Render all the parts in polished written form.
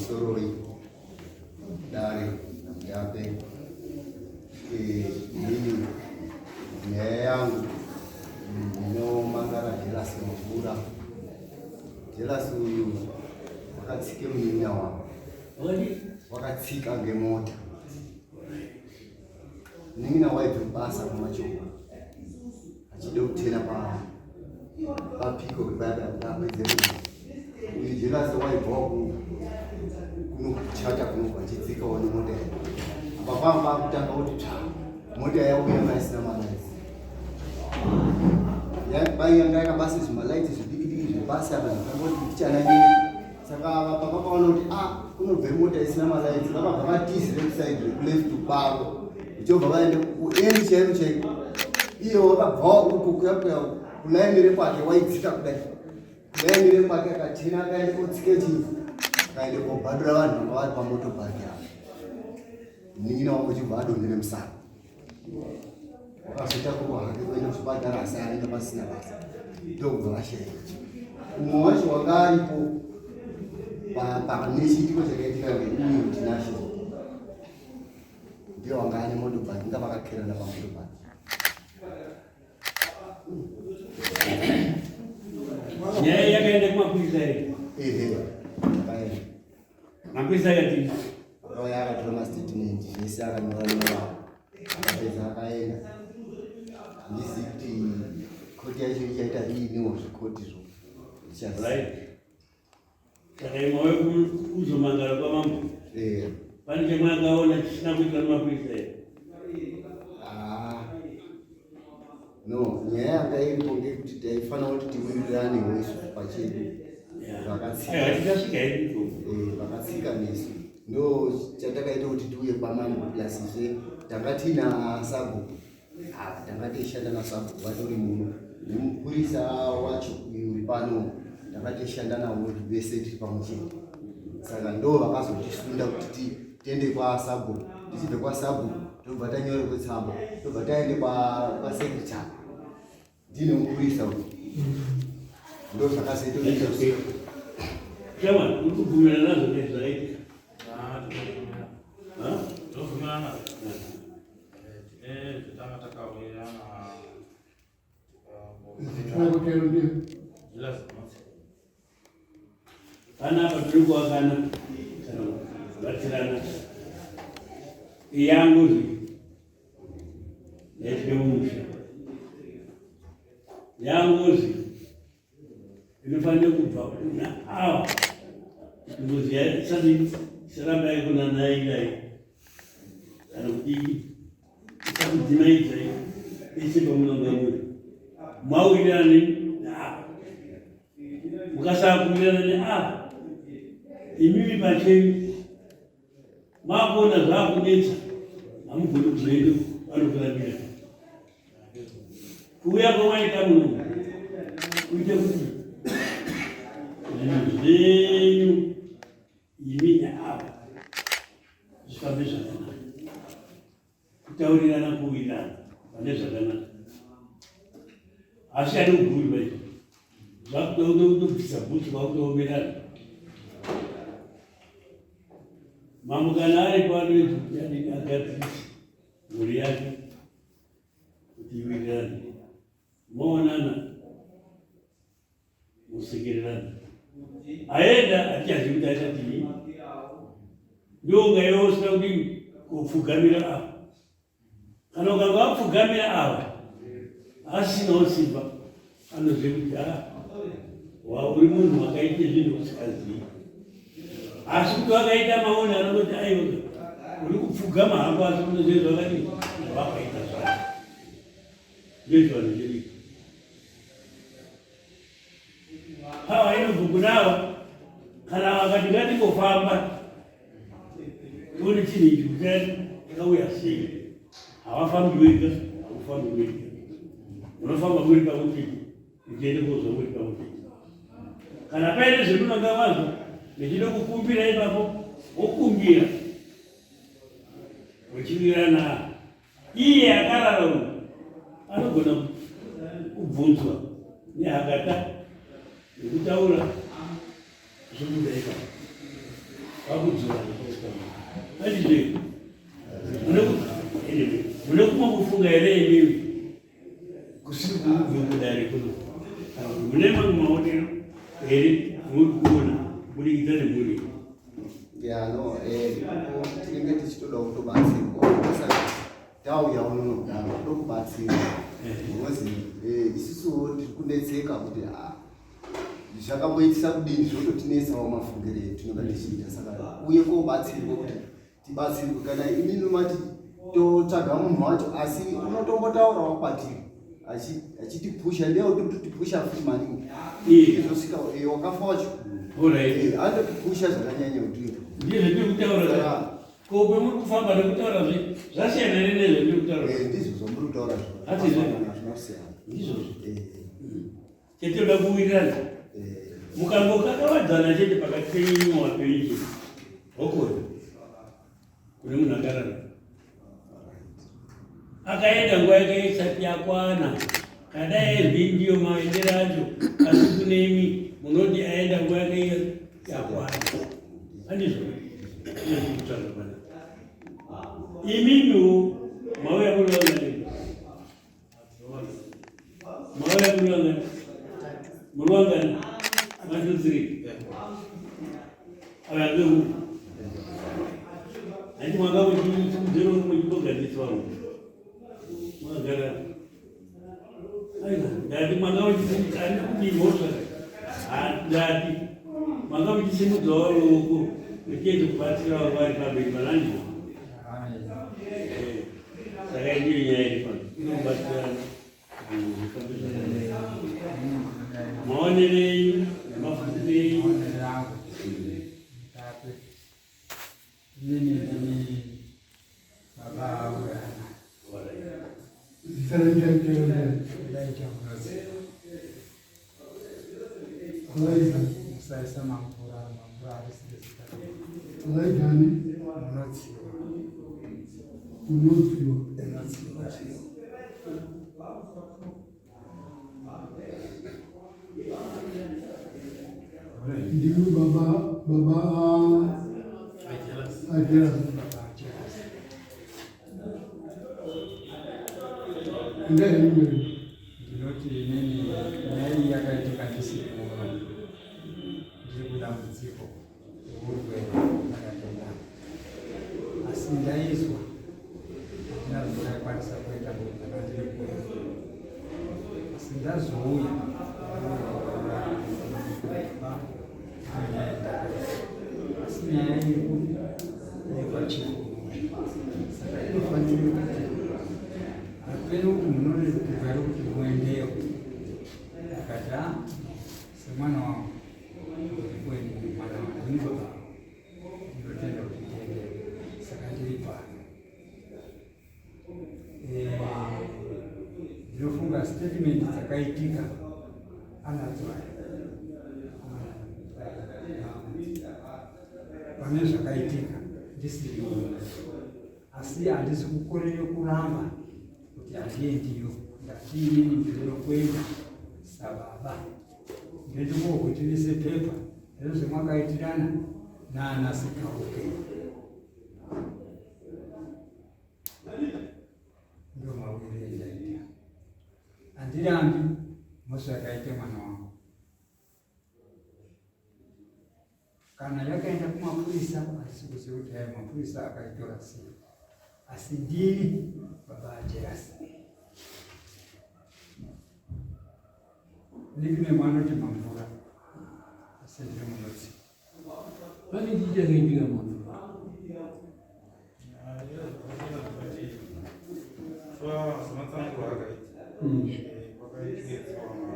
Pamusoroi dare naMutape. Inini nyaya yangu ndinomangara Jelasi Mvura. Jelasi uyu wakatsike munin'ina wangu, wakatsika ngemota. Munin'ina waibve kubasa kumachoko achida kutena papiko paya akwidze uyu Jelasi waibvawo kunokuchata kunobva achidzikawo nemota yake. Apa pamba akutanga kuti tsva mota yauya yanga isina malights, bai yanga yakabasa zvimalights zvidiki diki zvepasi apa zvakangoti pichananyini. Saka ava pavakaona kuti a kunobve mota isina malights, vakabva vatizire kuside rekuleft kwavo, uchobva vaende kuend chaiko chaiko. Iye wakabvawo uko kuya kuya kulaini rekwake, waidzika kudai kulaini rekwake, akatena akaende kotsike chii, akaende kobhadura vanhu vanga vari pamotobhaki apa. Munin'ina wangu uchibva adonhere musana, wakazotakurwa hake kuenda kuchipatara, asi aenda pasina basa, ndokubva vashaika. Umwe wacho wanga aripo pane chiitiko chakaitika ngeuyu Tinashe, ndiye wanga ane motobhaki, inga vakakerana pamotobhaki. Nyaya yakaenda kumapurisa here? Ehe, akaenda. Mapurisa akati? Akauya akatora mastatement zvese, akanyora nyora, akapedza akaenda. Handizivi kuti koti yacho ichaita riiniwo zvikotizvo ndichaziva. Right, saka imwe kuzomangara kwamambo, pane chemwakaona chisina kuitwa nemapurisa here? Ah, no, nyaya yanga iripo ngekuti taifanira kuti tiwiriranewo isu pachedu. Vakatsika. Hatichasvika hedu ikoko. Vakatsika nesu, ndo chatakaita kuti tiuye kwamambo. Plus zve tanga tiina sabhuku apa, tanga tichishanda nasabhuku vatori muno, nemupurisa wacho uyu uri pano, tanga tichishanda navo vese tiri pamwe chete. Saka ndo vakazotisunda kuti tiende kwasabhuku. Tichibve kwasabhuku tobva tanyorerwe tsamba, tobva taende kwasecretary, ndine mupurisa uyu, ndo zvakazoita. Chairman, uri kubvumirana nazvo nezvaitika? Ha? Ndobvumirana nazvo. Tine zvatanga takawirirana. Tinakutero ndiyo. Panapa tiri kuakana kana kubatsirana. Yangu yaitike mumusha, yangozi inofanira kubva kuna ava, kuti ngozi isati isaramba iri naidai kana kuti isakudzimaidzai pese pamunonga muri. Mawirirana neava, mukasakuwirirana neava imimi pachenyu, makuona zvaakunetsa, hamugoni kuzoenda vanokurambira. Kuuya kwamaita muno kuite kuti zvinhu zvenyu imi neava zvifambe zvakanaka, kutaurirana, kuwirirana pane zvakanaka. Asi ane kugumirwa izvi zvakuda kutobvisa bhutsu kwakutoomberana. Mambo kana aripo anoedza kuti adini agadzirise mhuri yake kuti iwirirane, moonana, musekererana. Aenda hatichazivi kuti achatii, ndonga iwe usina kudini kupfugamira apa. Kana ukanga wapfugamira ava asinawo simba, anoziva kuti a uri munhu wakaite zvinhu usikazivi, asi kuti wakaita maone anongoti aiwa, uri kupfugama hako, asi unoziva zvakadii zvawakaita zvacho. Ndozvanhu zviripo. Pawa inobva kunawa kana vakati ngatingofamba tione chinhu ichi kuti chakauya sei. Havafambi wega, haufambi wega, unofamba muri pamwe chete, uchiende kozwa muri pamwe chete. Kana paine zvemunonga mazwa mechida kukumbira ipapo, wokumbira uchiwirirana. Iye akarara uyu anogona kubvunzwa nehakata nekutaura zvobuda ipapo. Pakudzorana andizve mune kumwe kufunga here imimi kusiri kubve kudare kuno kana kuti mune mamwe maonero here amuri kuona kubudikidza nemhuri? Ya, no, ipapo tinenge tichitoda kutobatsirwa saka tauya unono kudaro toda kubatsirwa because isusuwo tiri kunetseka kuti zvakamboitisa kudini, zvototinetsawo mafungiro edu tinonga tichiita. Saka uye kobatsirwa kuti tibatsirwe kana imimi mati totsvaga munhu wacho, asi unotombotaurawo kwatiri achitipusha, ndiye utotipusha futi maningi. Izosvika wakafa wacho anotipusha zvakanyanya kuti Ndizvo zvendiri kutaura. Ko pemuri kufamba nekutaura zve zvasiyana here nezvendiri kutaura? Ndizvo zvamuri kutaura. Hati zve. Zvinosiyana. Ndizvozvo chetinoda kuwirirana. Mukangokakavadzana chete pakati penyu wapenyu chete, hokori kune munhu akarara akaenda nguva yake isati yakwana. Kadai ezvi ndiyo maendero acho, asi kune imi munoti aenda nguva yake yakwana. Handizvo ndizvo pana imimiwo mauya muri vangani? Mauya muri vangani? Muri vangani? 1, 2, 3. Aya ngehu handiti mwanga muchiudzero muchimbogadziriswa mwagara. Aiwa, ndati mwanga muchisimudza kuti mhosva, ndati mwanga muchisimudzawo ruoko muchiedza kubatsira vanga vari pamberi pananjo. Saka ndiyo nyaya iri pano, inobatsirana zvifambe zvakanaka. Maonero enyu nemafungiro enyu? Maonero angu, Mutape, inini ndini baba aurana. Zita renyu chaitero? Ndaita Munoziva. Alaida. Musaisa mamvura, mamvura harisiri zita renyu. Alaidani? Munoziva. Unoziva. Munoziva. Ndimi baba aJealous? Baba aJealous. Ndehembe. Ndinoti inini nyaya iyi yakaitika ndisiri muno, ndiri kudambudziko reurwere ndakatenda, asi ndaizwa handina zvandakwanisa kuita kuti ndanga ndiri kure. Asi ndazouya nyaya, asi nyaya iri yekwachikuru, saka inofanire kuti hapeni kuti munorerukirwa here kuti muendeyo. Akati, a semwana wangu ndikuende, mwana wangu, ndini baba, ndinotenda kuti ndiendeyo, saka ndiri pano. Ndinofunga statement dzakaitika anadzo aya pane zvakaitika ndisiriwo, asi handisi kukorere kuramba kuti handiendiyo. Ndati inini ndinokwenda sababa, ndendikokutivise pepa rezvemwakaitirana naana Sikauke. Ndo mawire endaita. Handirambi mhosva yakaita mwana wangu. Kana yakaenda kumapurisa, handisi kuziva kuti hai mapurisa akaitora sei, asi ndini baba aJealous. Nickname anoti Mamvura, asi ndiri Munotsi. Pane chii chakaitika munhu? Sematsananguro akaita, kwakaitika tsaona,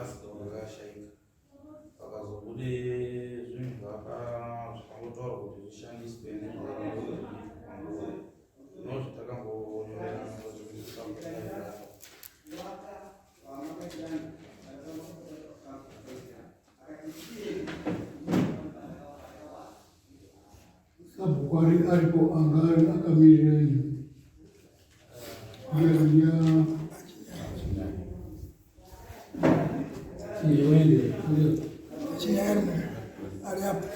asi akashaika, pakazobude zvinhu zvakangotaurwa kuti zvishandiswe nezvakangoitwa panguva no zvatakambonyorerana. Sabhuku aripo anga akamirira imi ya Iwende. Ari apo.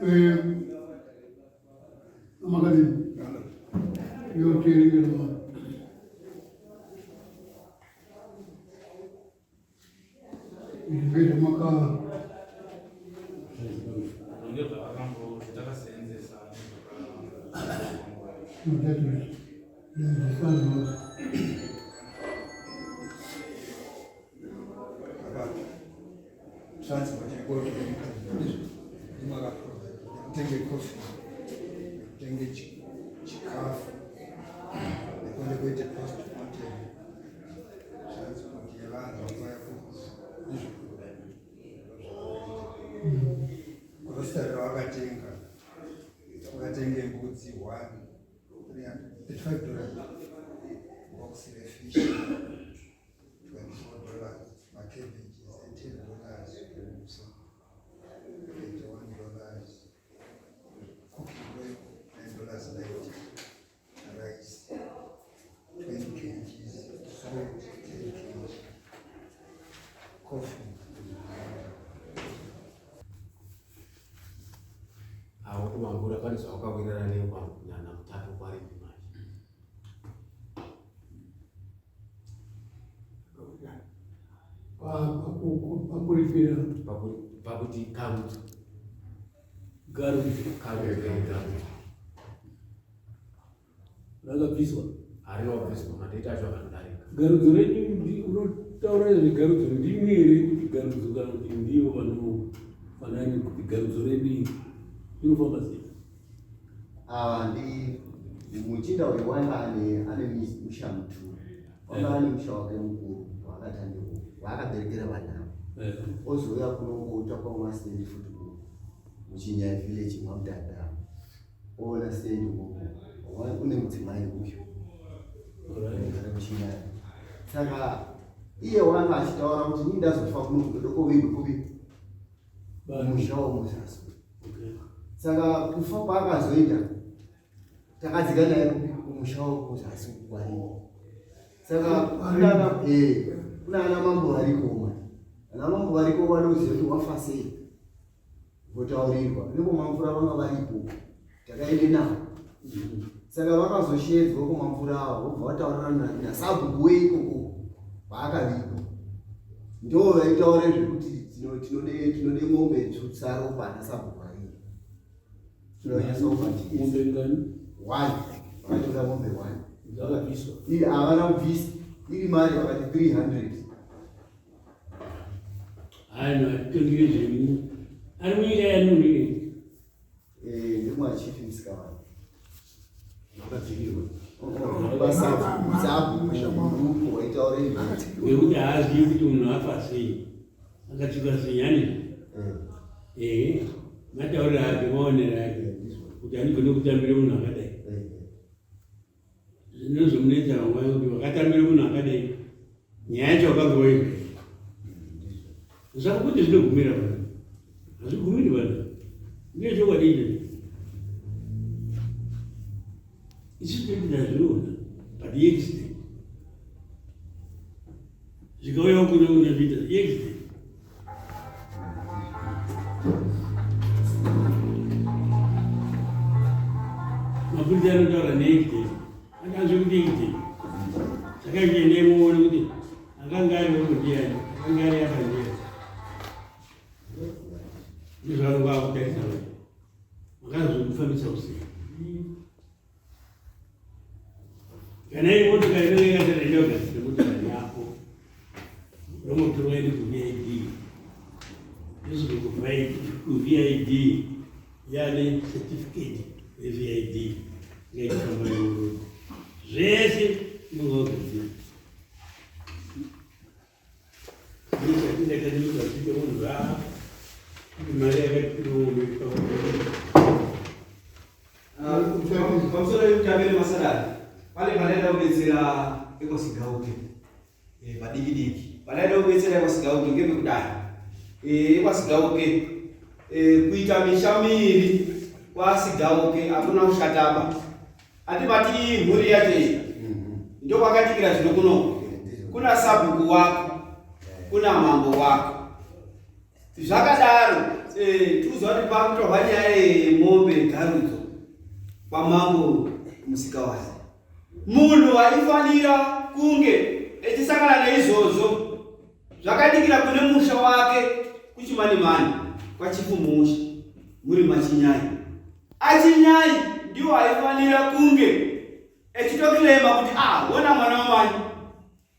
Eh, makadini? Yo tierengera vanhu. Ngezvamaka Ndezvakakambo takaseenzesa Transport yekutenge coffee, kutenge chikafu, nekuende kuite post mortem, transport yevanhu vakauya izvo grocery ravakatenga, vakatenge mbudzi 1 $35, box refish $24, macabbages $10, so $81, cooking oil $9.90, rice 20 kgs, salt 10 kg, coffee. Avo kumangura pane zvawakawirirana namutape kwaripi manje? Pakuripira. Pakuti karudzo. Garudzo. Karudzo, garudzo. Rakabviswa. Harina kubviswa, madate acho akanodarika. Garudzo renyu unotaura nezvegarudzo, ndimwi here kuti garudzo, kana kuti ndivo vanofanani kuti garudzo redu iri rinofamba sei? Ava ndi muchinda uyu wanga ane musha muturu, wanga ane musha wake mukuru waakatandiko waakaberekera vanhu ava, ozouya kunongouta kwamwastendi futi muchinyaya village mwamutanda, oona stendi ukoko une mudzimai uyu ari muchinyaya. Saka iye wanga achitaura kuti nii ndazofa kuno kudokovigwe kuvi musha womuzasi. Saka kufa kwaakazoita takadzika naye kumusha womuzasi kwariko. Saka kuna ana mambo variko, mani ana mambo variko vanoziva kuti wafa sei, votaurirwa nekomamvura vanga varipo, takaende navo. Saka vakazoshedzwa komamvura avo, vobva vataurirana nasabhuku weikoko paakavigwa, ndo vaitaura zvekuti tinode mombe tsutsaropa nasabhuku aii tinonyatsokuvatikisa. Mombe ngani? One, vakatora mombe one. Dzakabviswa? Iri havana kubvisa, iri mari vakati 300. Hayi, atitongire zvemu ari munyika yanuni. Ndimwachifi musikavana. Makadzikirwa. Sabhuku waitaura izvi. Nekuti haazivi kuti munhu afa sei, akatsika sei, yani ehe, matauriro ake, maonero ake kuti handigone kutambira munhu akadai. Zvinozomunetsa vamwe kuti wakatambira munhu akadai, nyaya yacho wakange waizwa saka kuti zvinogumira pano, hazvigumiri pano. Ndiyo chokwadi ichocho, isu toti tazviona, but iaccident zvikauyawo kune unozviita iaccident. Mapurisa anotaura neaccident, akanzwe kuti accident, saka ichiendei muone kuti akanga ari uko ndiani, akanga ari apa ndiani. Ndizvo vanonga vakutarisa vanhu makazomufambisa usei. Kana iri motokari inenge yakatara, kugadzira motokari yako, romotorwa ende kuVID, yosvika kuVID yane certificate yeVID, ngaichifamba nemuroad zvese inonga wagadzira. Ndakati munhu kuti mari yakati. Pamusoro pekutambira masadari, pane pandaida kubetsera ekwasigauke padiki diki. Pandaida kubetsera ekwasigauke ngepekudai, ekwasigauke, kuita misha miiri kwasigauke hakuna kushataba. Handibati mhuri yacho iyi, ndokwakatikira zvino kuno kuna sabhuku wako. kuna mambo wako. Zvakadaro eh, tikuziva kuti pakutorwa nyaya yemombe garudzo kwamambo Musikawazi, munhu waifanira kunge echisangana neizvozvo zvakadikira kune musha wake kuchimanimani kwachifumusha muri machinyai. Achinyai ndiwo aifanira kunge echitokilema kuti ah, wona mwana wamai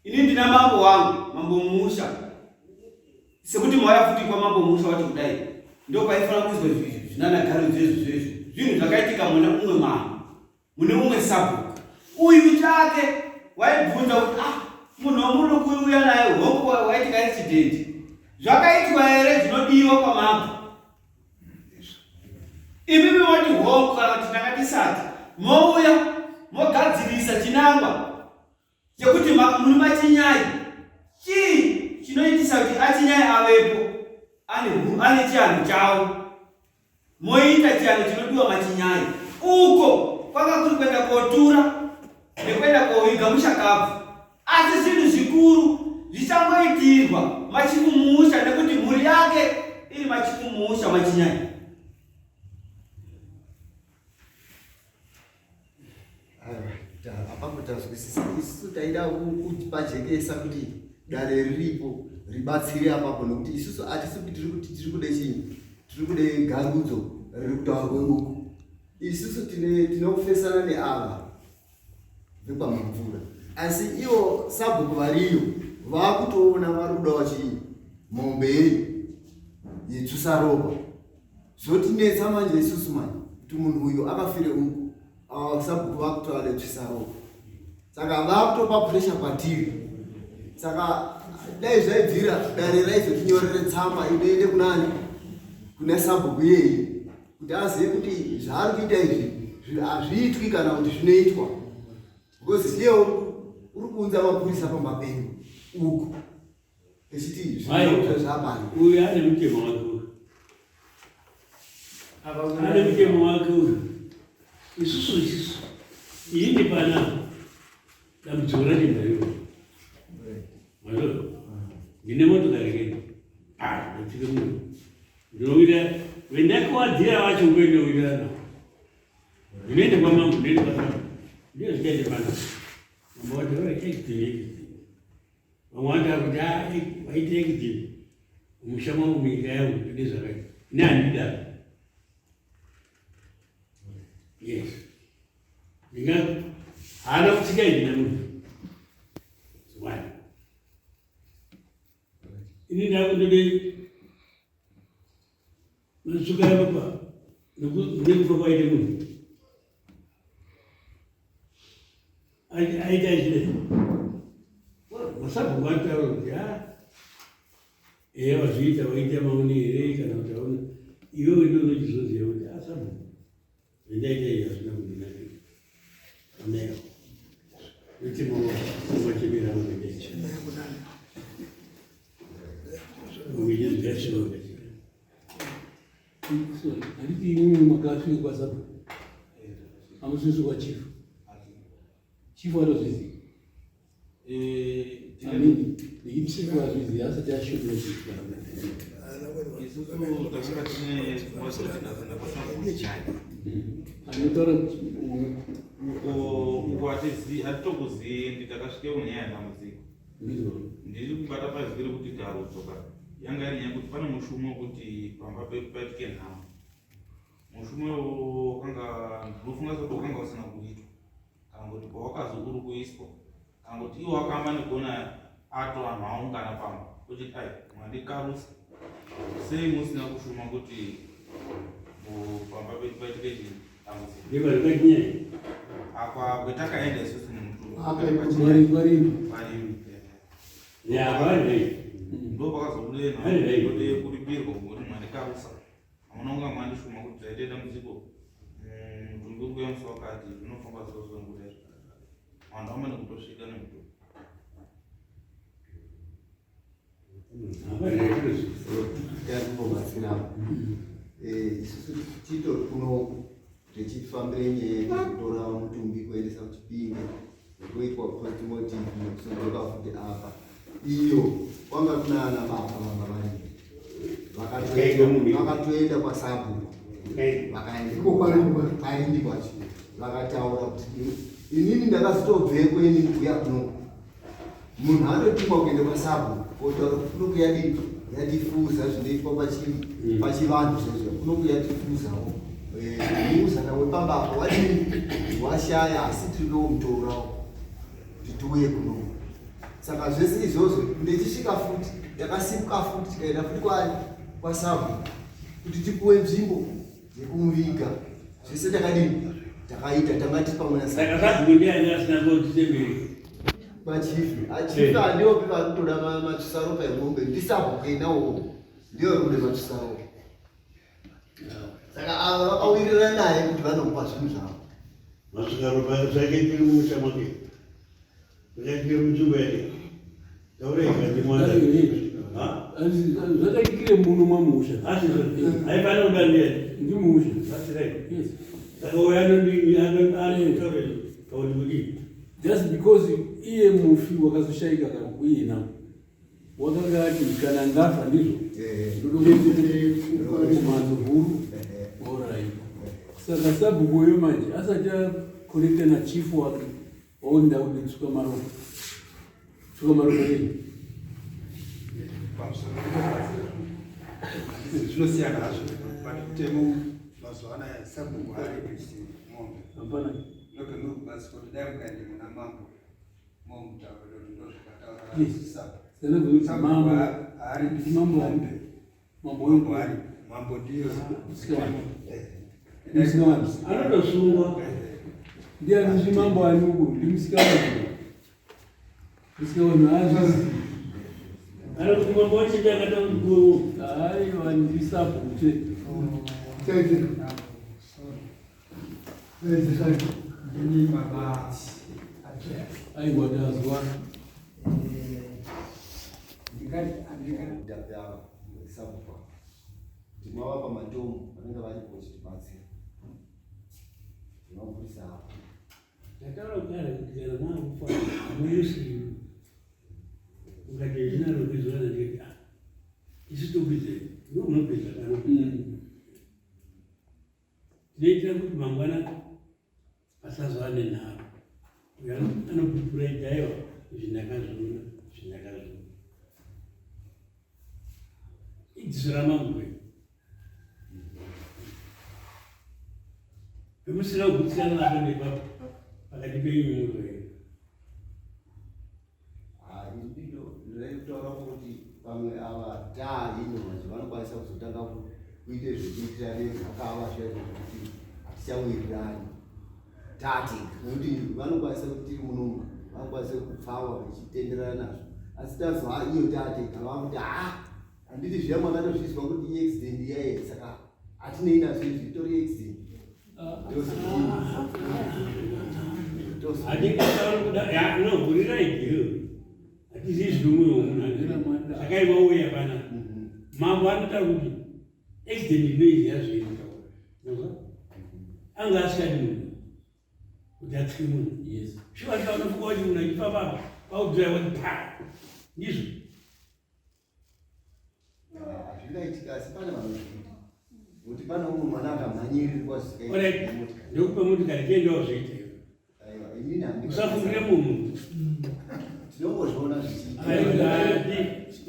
Ini ndina mambo wangu, mambo Musha. Sekuti mauya futi kwa mambo Musha wacho kudai. Ndio kwaifanira kuizwa zvinana garudzo izvo zvezvo. Zvinhu zvakaitika muna umwe mambo. Mune umwe sabhuku. Uyu chake waibvunza kuti ah munhu wamuri kuuya naye hongu waitika accident. Zvakaitwa here zvinodiwa kwamambo? Imimi moti hongu kana kuti tanga tisati. Mouya mogadzirisa chinangwa chekuti muri machinyai chii chinoitisa kuti achinyai avepo ane chianhu chawo moita chianhu chinodiwa machinyai uko kwanga kuri kuenda kotura nekuenda koviga mushakabvu asi zvinhu zvikuru zvichangoitirwa machikumusha nekuti mhuri yake iri machikumusha machinyai. Apapo tazwisisa isusu taida kupajekesa kuti dare riripo ribatsire apapo nekuti isusu hatisi kuti tiri kuti tiri kude chinyi tiri kude garudzo riri kutaurwa uku isusu tinofesana neava vekwamamvura asi ivo sabhuku variyo vakutoona vari kudawo chii mombe yeyi yetsvusaropa Zvotinetsa manje isusu manje kuti munhu uyu akafire uku ah, sabhuku vakutora letsvisa ropa saka vakutopa pressure kwatiri saka dai zvaibvira dare raizotinyorere tsamba inoende kunani kuna sabhuku iyeyi kuti azive kuti zvaari kuita izvi hazviitwi kana kuti zvinoitwa because ndiye uri kuunza mapurisa pamba penyu uku echiti zvinoita zvabani uyu ane mutemo wake uyu ane mutemo wake uyu isusu isusu ini pana dambudziko racho ndariwo mazvo ndine motokari kei ah ndatsika munhu ndinowira vendakawadzira vacho ndoendowirana navo ndinoenda kwamambo ndinoenda kwamambo ndiyo zvikaita pana mambo vati vachaitini Vamwe vanotaura kuti ah, vaite acting mumusha mangu munyika yangu ndine zvakaita ini handidaro. Yes, ndinga haana kutsika ini namunhu one ini ndakundode Matsvuka yababa nekufa kwaite munhu aita achidai masabhuku anotaura kuti ha eya wazviita waita maone here kana kuti aona iwewe ndiwe unochizoziva kuti asabhuku zvendaita izvi hazvina kundinakira ameyo mitemo wachemera unendecha Handiti imwimwi makasvika kwasabhuku hamusvisi kwachief chief anozviziva amini nekuti chief azviziva asati ashumira anotaura uko hatitokuzivi takasvike kunyaya yadambudziko Ndiri kubata pazwi rekuti garudzo ka yanga iri nyaya yekuti pane mushumo wekuti pamba pedu paitike nhamo. Mushumo iwowo wakanga ndinofunga sekuti wakanga usina kuitwa kana kuti pawakazi uri kuiswa kana kuti iwo wakamba nekuona ato vanhu aungana pamba uchiti ai mandikarusa sei musina kushuma kuti pamba pedu paitike chii dambudziko. Apa kwetakaenda isusu ndopakazobude kuripirwa kuti mwandikarusa hamuna kunga mwandishuma kuti taite dambudziko mutumbi uri kuuya musi wakati zvinofamba zozo nekuda vanhu vamane kutosvika nemutumbi. Isusu titori kuno tichifambire nyaya yekutora mutumbi kuendesa kuchipinge nekuitwa postmortem nekuzodzoka futi apa. Iyo kwanga kuna ana baba vanga variyo. Vakatoenda kwasabhuku. Vakaenda Iko kwaRindi kwaRindi kwacho. Vakataura kuti inini ndakazotobveko inini kuuya kuno. Munhu anotumwa kuenda kwasabhuku kotaura kuti kuno kuyadii yatifuza zvinoitwa pachivanhu zvezvo kuno kuyatifuzawo. Muuzana wepamba apa wadii washaya asi tiri kutomutorawo kuti tiuye kuno. Saka zvese izvozvo ndechisvika futi ndakasimuka futi tikaenda futi kwani kwasabhuku kuti tipuwe nzvimbo yekumuviga. Zvese takadini takaita tanga tiri pamwe na Saka sabhuku ndiani asina kotitemberi? Machifi. Achifi handiopi vari kutoda matsvisaropa emombe ndisabhuku ena uwo ndiyo vari kuda matsvisaropa. Saka ava vakawirirana naye kuti vanomupa zvinhu zvavo. Matsvisaropa zvakaitire mumusha mwake. Zvakaitire munzvimbo yake. Taurai kandi mwana. Ha? Zvakaitikire muno mamusha. Asi haipana kuda ndiani? Ndimusha. That's right. Yes. Saka uyo anondini anotaura kakuti kudii? Just because iye mufi wakazoshaika kana kuina wakanga ati kana ndafa ndizvo ndoda kumhatso huru. Alright. Saka sabhuku uyo manje asati akonekta nachief wake waonda kuti tsuka maropa. Tsuka maropa yei? Zvinosiyana hazvo but mutemo mazuva anaya sabhuku haaripisi mombe. Hapana. Ndoke muri kubatsira kuti dai mukaende muna mambo momutaurira kuti ndozvakataura Yes. sabhuku. Sana kuti Sabhuku mambo haaripisi mambo mombe. Mambo Mambo wedu. ari mambo ndiyo. Musikavanhu. Eh. Musikavanhu. Anotosungwa. Ndiani zvi mambo ani uku? Ndi musikavanhu. Musikavanhu haazvizi. Anoti mambo wacho ndiye akata kuti kuwo. Aiwa ndi sabhuku chete. Ndini baba Andreas. Aiwa ndazwa. Ndingati andingati Ndabva sabhuku. Timavapa matomu vanenge varipo vachitibatsira. Tinobudisa apa. Ndataura kare kuti kana maakufa hamuisi mukati zina rokuizwana ndikati ah isu tokwidza ndo munopedza kana tinoitira kuti mangwana pasazova nenharo. Uyo anopupura iti aiwa izvi ndakazviona izvi ndakazviona. Idziso ramambo iri. Pemusina kugutsikana napo ndepapo pakati penyu muri wega. Ndinotaura kuti pamwe ava taa ino manje vanokwanisa kuzotanga kuite zvekuitira nezvakava zviya zvekuti hatichawirirani tatega nekuti vanokwanisa kuti tiri munomu vanokwanisa kupfawa vachitenderana nazvo asi tazwa iyo tatega vakuti ha handiti zviya makatozvizwa kuti iaccident iyaye saka hatinei nazvo izvi itori accident. Hatingatauri kuda ya no hurirai dhiri. Hatizii zviri mumwe wemunhu. Zvakaiva uya pana. Mambo anotaura kuti accident inoiziva zveinotaura. Unozwa? Anga asikadi munhu. Kuti atsike munhu. Yes. Shuwa shuwa unofunga kuti munhu achifamba apa paudhira kuti pa. Ndizvo. Hazvingaitika asi pane vanozviita. Kuti pane umwe mwana akamhanyirirwa zvisikaiti Alright. nemotikari. Ndokupa motikari chiendawo zvoita iwe. Aiwa, inini handikwanisi. Usafungire munhu. Tinongozviona zvichiitika. Aiwa,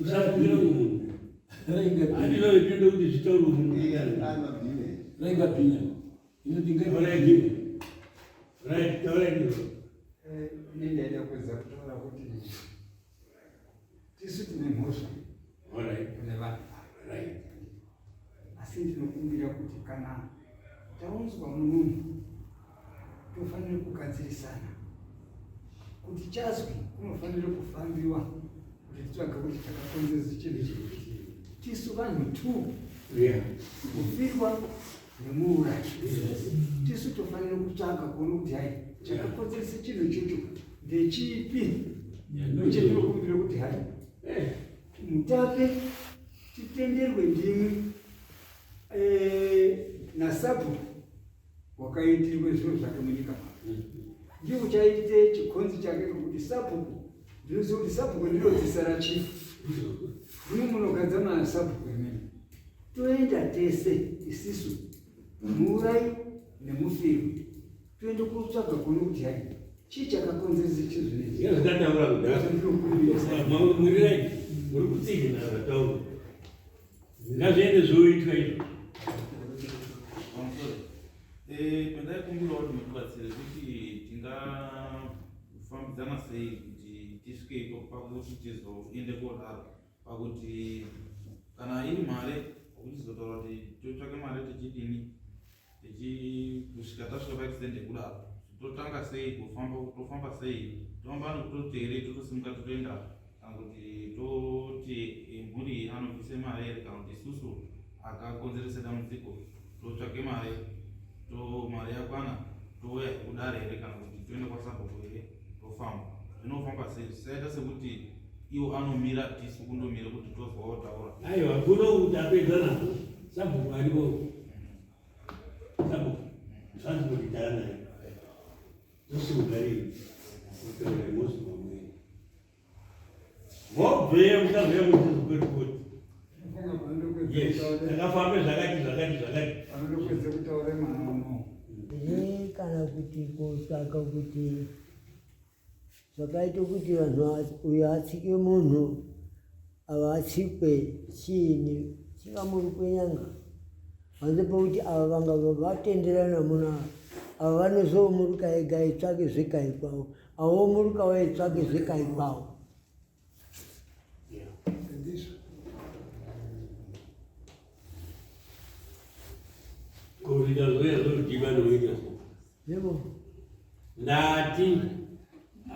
usafungire munhu. Rainga bhinya. Handizvo zvinoda kuti zvitaurwe munhu. Iya, ari mabhine. Rainga bhinya. Inoti ngai Alright. Right, alright. Ini ndaida kuedza kutaura kuti tisu tine mhosva Alright. kune vanhu. Right. Asi ndinokumbira kuti kana taunzwa munhu tofanira kugadzirisana kuti chazwi kunofanira kufambiwa kuti titsvage kuti chakakonzeresa chinhu ichi. Tisu vanhu 2 kufirwa nemuurayi. Tisu tofanira kutsvaga kuona kuti hai chakakonzeresa chinhu ichocho ndechipi. Uye ndinokumbira kuti hai mutape titenderwe ndimwi nasabhuku wakaitirwe zviro zvake munyika mwake. Ndiye uchaite chikonzi chake ngekuti sabhuku Ndinoziva kuti sabhuku ndiro dzisa rachief. Ndimo munogadza masabhuku imimi. Toenda tese isisu muurayi nemufirwi toende kotsvaga kuona kuti hai chii chakakonzeresa chizvinezvi. Zvandataura kudhara. Murirai muri kutsigina zvataura. Ngazviende zvoitwa izvo. Eh, pandaikumbirawo kuti mutibatsire kuti tingafambidzana sei kuti tisvike ipapo pakuti tizoende kodaro pakuti kana iri mare kuchizotaura kuti totsvake mare tichidini kusvika tasvika paextend yekudaro totanga sei kufamba tofamba sei tofamba nekutoti here totosimuka totoenda kana kuti toti mhuri anobvise mari here kana kuti isusu akakonzeresa dambudziko totsvake mari to mari yakwana touya kudare here kana kuti toenda kwasabhuku here tofamba zvinofamba sei zvisaita sekuti iwo anomira tisu kundomira kuti tozwa otaura aiwa kuno kuti apedza nazvo sabhuku aripo sabhuku zvanzi kuti naye tosimuka rii kutaura mosi mamweni Mobveyo muchabveyo muchizokoti Yes, takafambe zvakati zvakati zvakati. Vanodokwedza kutaura mwana uno. Ini kana kuti kutsvaka kuti zvakaita kuti vanhu uyo atsike munhu ava atsikwe chiini chingamurukwe nyanga panze pokuti ava vanga vatenderana muna ava vanozomuruka ega itsvake zvekai kwavo Awo muruka waitsvake zvekai kwawo. Kuita zvoya zvodhiba noita so. Yebo. Ndati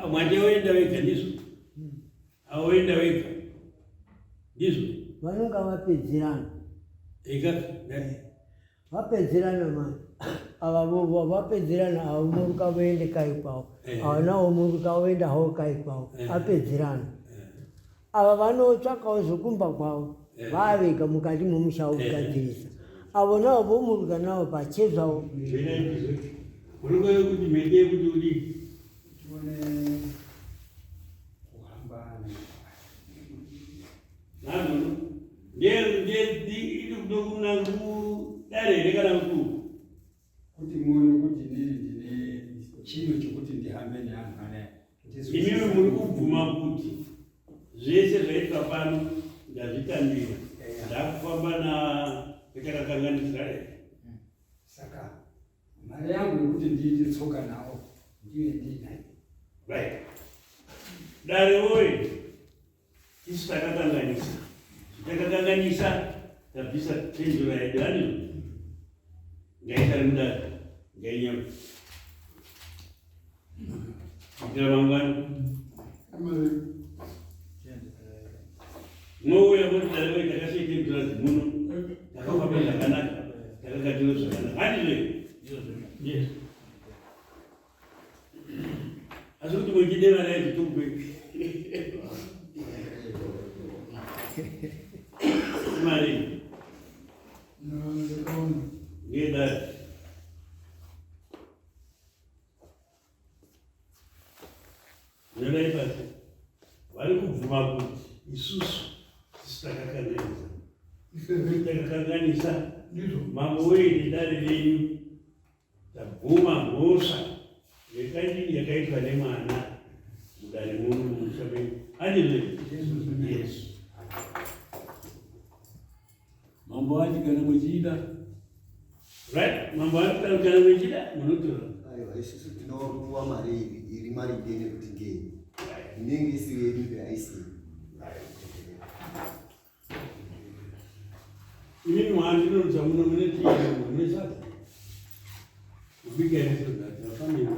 mwati oenda wega ndizvo. Aoenda wega. Ndizvo. Vanonga vapedzerana. Eka ndati. Vapedzerana mani ava vovo vapedzerana ava muruka voende kai kwavo eh. ava nawo muruka voenda hawo kai kwavo eh. apedzerana eh. ava vanotsvakawo zvekumba kwavo vavega mukati momusha wokugadzirisa avo navo vomuruka navo pachezvavo kuti mhete yekuti udii tione kuhamba Dare here kana kuti kuti muone kuti inini ndine chino chekuti ndihambe neanhu anaya imimi muri kubvuma kuti zvese zvaitwa pano ndazvitambira ndakufamba na kwetakakanganisira here saka Mari yangu yekuti ndiite tsoka nawo ndiyo yandinayo. Right. Dare woye isu takakanganisa takakanganisa tabvisa tenzura yedu ani ngaisare mudare ngainyama kuitira mangwana Mouya moti dare woye takasiya tenzura dzimuno takafamba zvakanaka takagadzirwa zvakanaka handizvo yes asi kuti muchide vana yechitumbwe mari ngedai nyorai pasi vari kubvuma kuti isusu tisu takakanganisa takakanganisa mambo weye nedare renyu Tabvuma mhosva yekadini yakaitwa nemwana mudare muno mumusha menyu. Handizvo? Yes. Mambo ati kana muchida. Right? Mambo ati kana muchida munotora. Aiwa, isusu tinopuwa mari iri maringe nekuti ngei. Inenge isiri yedu haisi. Inini mwandinonza muno mune tii mune sadza. Kubika here sadza tafamira.